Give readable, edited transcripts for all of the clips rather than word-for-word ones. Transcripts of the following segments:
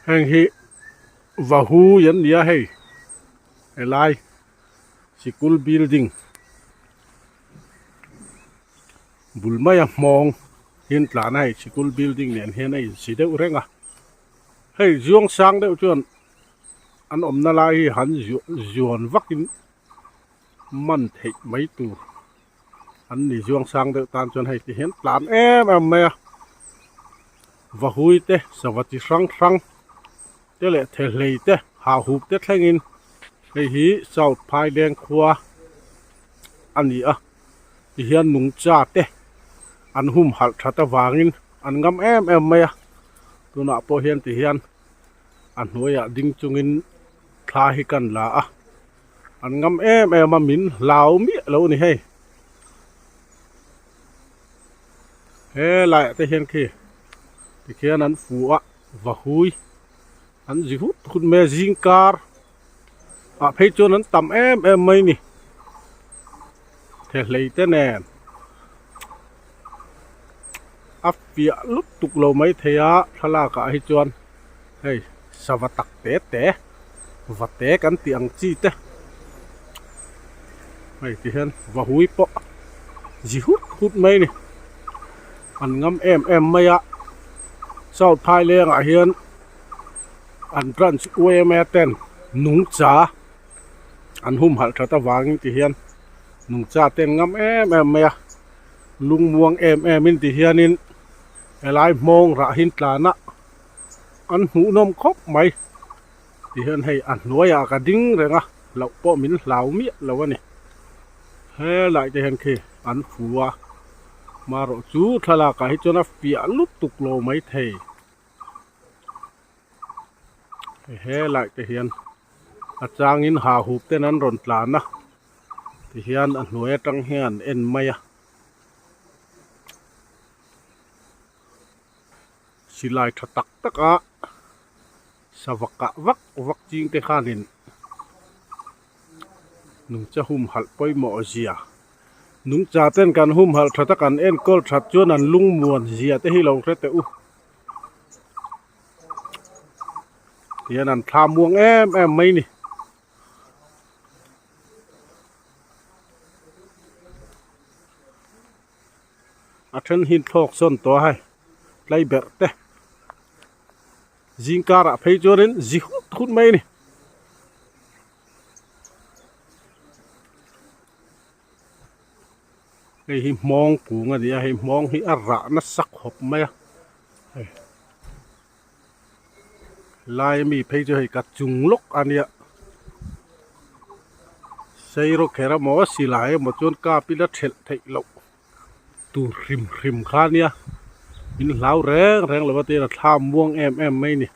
Heng hi vahui an ni a hei helai sikul building bul maia hmawng hian tlan a hei sikul building nen hian a insi deuh reng a hei zuang sang deuh chuan an awmna lai hi han zuan vakin man theih mai tur an ni zuang sang deuh tan chuan hei ti hian tlan em em mai a vahui te sava chi hrang hrang te leh thehlei te hahhup te thlengin hei hi south phaileng khua a ni a ti hian nungcha te an humhalh that avangin an ngam em em mai a tunah pawh hian ti hian a hnuaiah ding chungin thla hi kan la a an ngam em em a min hlau miah lo a ni hei he laiah te hian khi tikhian an fu a vahui an zi hut hut mai a zing kar ah phei chuan an tam em em mai a ni thehlei te nen a fiah lutuk lo maithei a thlalak ah hi chuan hei sava tak te te va te kan tih ang chi te hei ti hian vahui pawh zi hut hut mai a ni an ngam em em mai a south phaileng ah hian an branch yma ten nungcha an humhalh that avangin ti hian nungcha te an ngam em em mai a lungmuang em em in ti hianin helai hmawng rah hi tlan a an hmuhnawm khawp mai ti hian hei a hnuaiah ka ding reng a loh pawh min hlau miah lo a ni helai te hian khi an fu a marawh chu thlalak ah hi chuan a fiah lutuk lo maithei. Helai te hian a changin ha hup ten an rawn tlan a tihian a hnuai atang hian an en mai a silai tha tak tak a sava kah vak vak ching te khanin nungcha humhalh pawimawh zia nungcha ten kan humhalh that a kan enkawl that chuan an lungmuan zia te hi lo hre teh u. Tihian an thla muang em em mai ni. A then hi thlawk sawn tawh a hei tlai berh te zing karah phei chuanin zi hut hut mai a ni. Hei hi hmawng kung a ni a hei hmawng hi a rah nasa khawp mai a hei lai ami phei chu hei ka chung lawk a nia sei rawk kher emaw silai emaw chuan kap ila thelh theih loh tur hrim hrim kha a nia min hlau reng reng lo a tir a thla muang em em mai a ni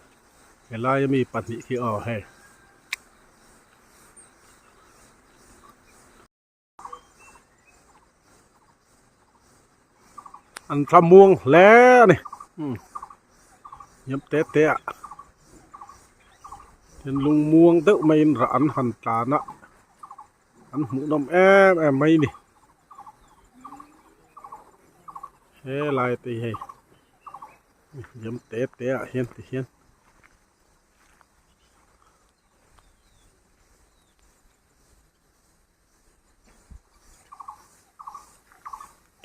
helai ami pahnih khi aw hei. An tla muang hle a ni hniam te te ah tin lung muang deuh maiin rah an han tlan a an hmuh nawm em em mai a ni helai te hi hei hniam te te ah hian ti hian.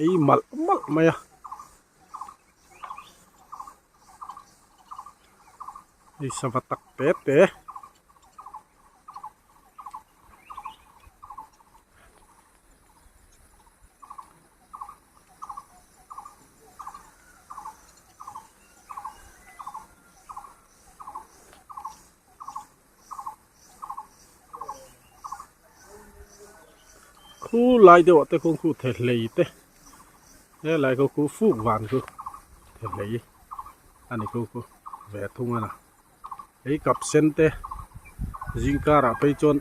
Ei malh malh mai a hei sava tak te te. Khu lai deuh ah te khuan khu thehlei te helai khaw khu fuk van khu thehlei a ni khu khu ve thung a na hei kap sen te zing karah phei chuan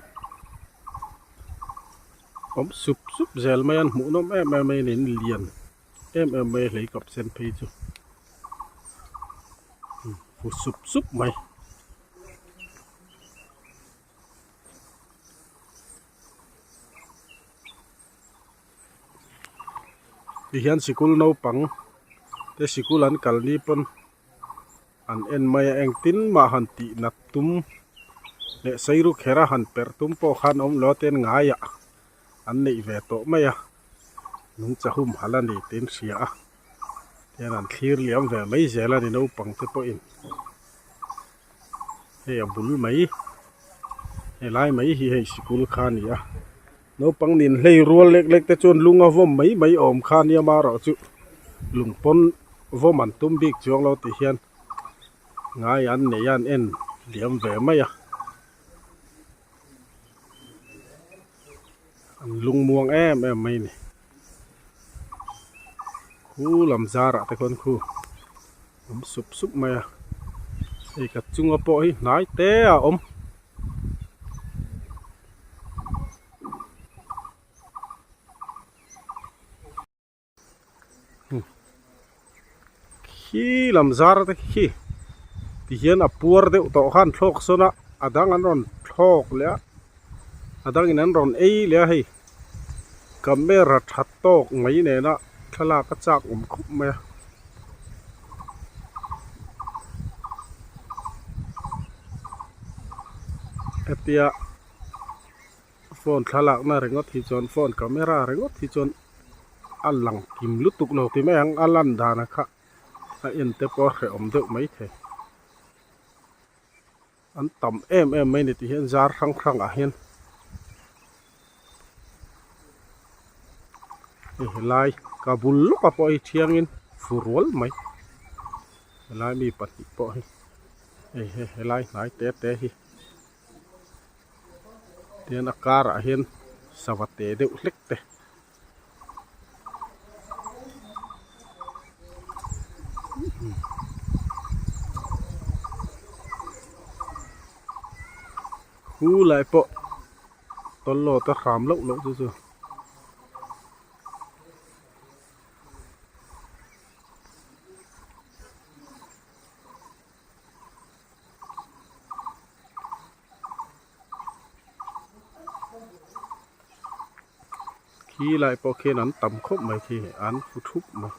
awm sup sup zel mai a an hmuh nawm em em mai a ni an lian em em mai a hlei kap sen phei chu fu sup sup mai. Ti hian sikul naupang te sikul an kal ni pawn. An en mai a engtin mah han tih nat tum leh sairu kher a han perh tum pawh khan awm lo a ten ngaiah an neih ve tawh mai a nungcha humhalh a ni tiin hria a tihian an thlir liam ve mai zel a ni naupang te pawhin hei a bul mai helai mai hi hei sikul kha a ni a naupang nin hlei rual lek lek te chuan lung a vawm mai mai awm kha a nia amaherawhchu lung pawn vawm an tum bik chuang lo tih hian ngai an nei a an en liam ve mai a. An lungmuang em em mai a ni. Khu lam zarah te khuan khu awm sup sup mai a. Hei ka chunga pawh hi hnai te a awm. Khi lam zar te khi ti hian a puar deuh tawh khan thlawk sawn a a dang an rawn thlawk leh a a dang in an rawn ei leh a hei camera tha tawk mai nena thlalak a chak awm khawp mai a. Hetia phone thlalakna ringawt hi chuan phone camera ringawt hi chuan a lang kim lutuk lo ti mai ang a lan dan a kha a en te pawh a hrehawm deuh mai thei an tam em em mai a ni tih hian zar hrang hrang ah hian hei helai ka bul lawk ah pawh hei thiangin fu rual mai helai mi pahnih pawh hi hei hei helai hnai te te hi. Tihian a karah hian sava te deuh hlek te khu lai pawh tawlhloh te hram loh loh chu chu. Khi lai pawh khian an tam khawp mai khi an fu thup mai.